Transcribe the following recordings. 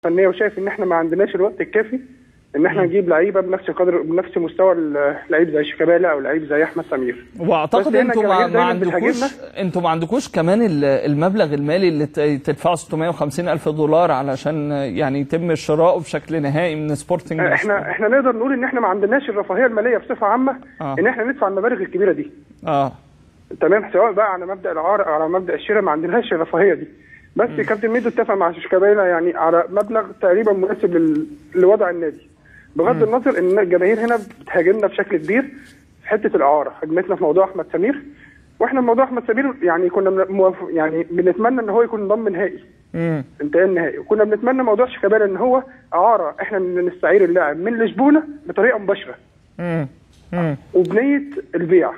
الفنية، وشايف ان احنا ما عندناش الوقت الكافي ان احنا نجيب لعيبة بنفس قدر بنفس مستوى اللعيب زي شيكابالا او لعيب زي احمد سمير. واعتقد انتوا ما عندكوش كمان المبلغ المالي اللي تدفعه 650 الف دولار علشان يعني يتم شراؤه بشكل نهائي من سبورتنج. احنا نقدر نقول ان احنا ما عندناش الرفاهية المالية بصفة عامة ان احنا ندفع المبالغ الكبيرة دي. تمام، سواء بقى على مبدا الاعارة او على مبدا الشراء، ما عندناش الرفاهية دي. بس كابتن ميدو اتفق مع شيكابالا يعني على مبلغ تقريبا مناسب لوضع النادي، بغض النظر ان الجماهير هنا بتهاجمنا بشكل كبير في حتة الاعارة، هاجمتنا في موضوع احمد سمير، واحنا موضوع احمد سمير يعني كنا يعني بنتمنى ان هو يكون انضم نهائي، انتقال نهائي، وكنا بنتمنى موضوع شيكابالا ان هو اعاره، احنا نستعير اللاعب من لشبونه بطريقة مباشرة وبنيه البيع.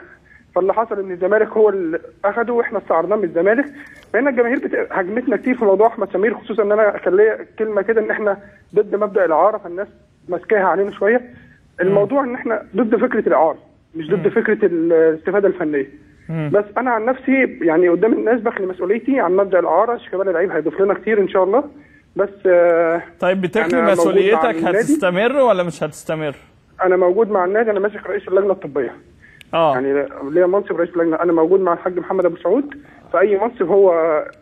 فاللي حصل ان الزمالك هو اللي اخده واحنا استعرضناه من الزمالك. فهنا الجماهير هاجمتنا كتير في موضوع احمد سمير، خصوصا ان انا كان ليا كلمة كده ان احنا ضد مبدا الاعارة، فالناس ماسكاها علينا شوية. الموضوع ان احنا ضد فكرة الاعارة، مش ضد فكرة الاستفادة الفنية. بس انا عن نفسي يعني قدام الناس بخلي مسؤوليتي عن مبدا الاعارة. شيكابالا لعيب هيضيف لنا كتير ان شاء الله، بس طيب بتخلي مسؤوليتك، هتستمر ولا مش هتستمر؟ انا موجود مع النادي، انا ماسك رئيس اللجنة الطبية. يعني ليا منصب رئيس اللجنة، انا موجود مع الحاج محمد ابو سعود في اي منصب هو.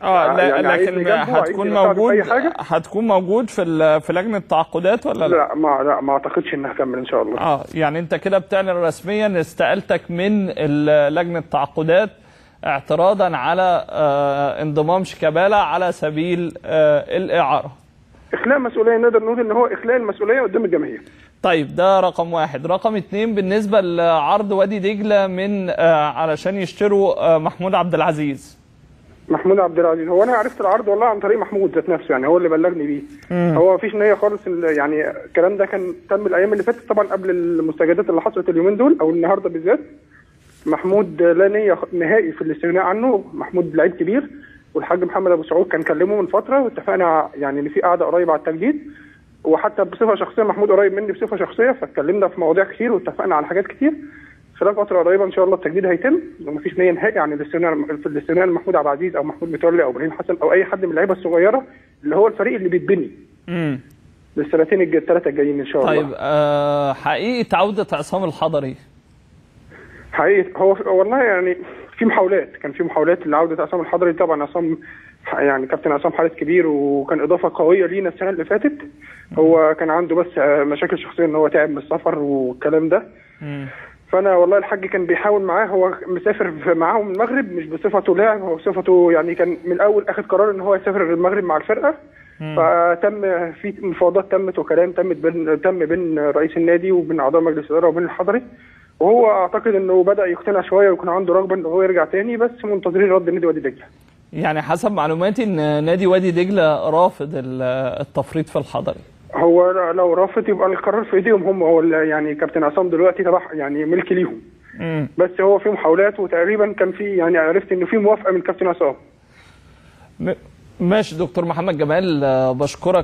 لا يعني لكن هتكون موجود، هتكون موجود في لجنة التعاقدات ولا لا؟ لا ما اعتقدش ان هكمل ان شاء الله. يعني انت كده بتعلن رسميا استقالتك من لجنة التعاقدات اعتراضا على انضمام شيكابالا على سبيل الاعارة. اخلاء مسؤولية، نقدر نقول ان هو اخلاء المسؤولية قدام الجماهير. طيب ده رقم واحد. رقم اتنين، بالنسبة لعرض وادي دجلة من علشان يشتروا محمود عبد العزيز. محمود عبد العزيز هو انا عرفت العرض والله عن طريق محمود ذات نفسه، يعني هو اللي بلغني بيه. هو مفيش نية خالص، يعني الكلام ده كان تم الايام اللي فاتت طبعا قبل المستجدات اللي حصلت اليومين دول او النهارده بالذات. محمود لا نية نهائي في الاستغناء عنه، محمود لعيب كبير، والحاج محمد ابو سعود كان كلمة من فترة واتفقنا يعني ان في قعدة قريب على التجديد، وحتى بصفة شخصية محمود قريب مني بصفة شخصية، فاتكلمنا في مواضيع كتير واتفقنا على حاجات كتير. خلال فترة قريبه ان شاء الله التجديد هيتم، ومفيش نيه نهائي عن الاستغناء في الاستغناء عن محمود عبد العزيز او محمود متولي او ابراهيم حسن او اي حد من اللعيبة الصغيرة اللي هو الفريق اللي بيتبني للسنتين الثلاثة الجايين ان شاء الله. طيب حقيقة عوده عصام الحضري، حقيقة هو والله يعني في محاولات، كان في محاولات لعودة عصام الحضري. طبعا عصام يعني كابتن عصام حارس كبير وكان اضافه قوية لينا السنة اللي فاتت. هو كان عنده بس مشاكل شخصية ان هو تعب من السفر والكلام ده. فانا والله الحاج كان بيحاول معاه، هو مسافر معاهم المغرب مش بصفته لاعب، هو بصفته يعني كان من الاول اخذ قرار ان هو يسافر المغرب مع الفرقة. فتم في مفاوضات تمت وكلام تم بين رئيس النادي وبين اعضاء مجلس الادارة وبين الحضري، وهو اعتقد انه بدا يقتنع شوية ويكون عنده رغبة ان هو يرجع تاني، بس منتظرين رد نادي وادي دجله. يعني حسب معلوماتي ان نادي وادي دجله رافض التفريط في الحضري. هو لو رافض يبقى القرار في ايديهم هم، هو يعني كابتن عصام دلوقتي تبع يعني ملك ليهم. بس هو في محاولات وتقريبا كان في يعني عرفت انه في موافقة من كابتن عصام. ماشي دكتور محمد جمال، بشكرك.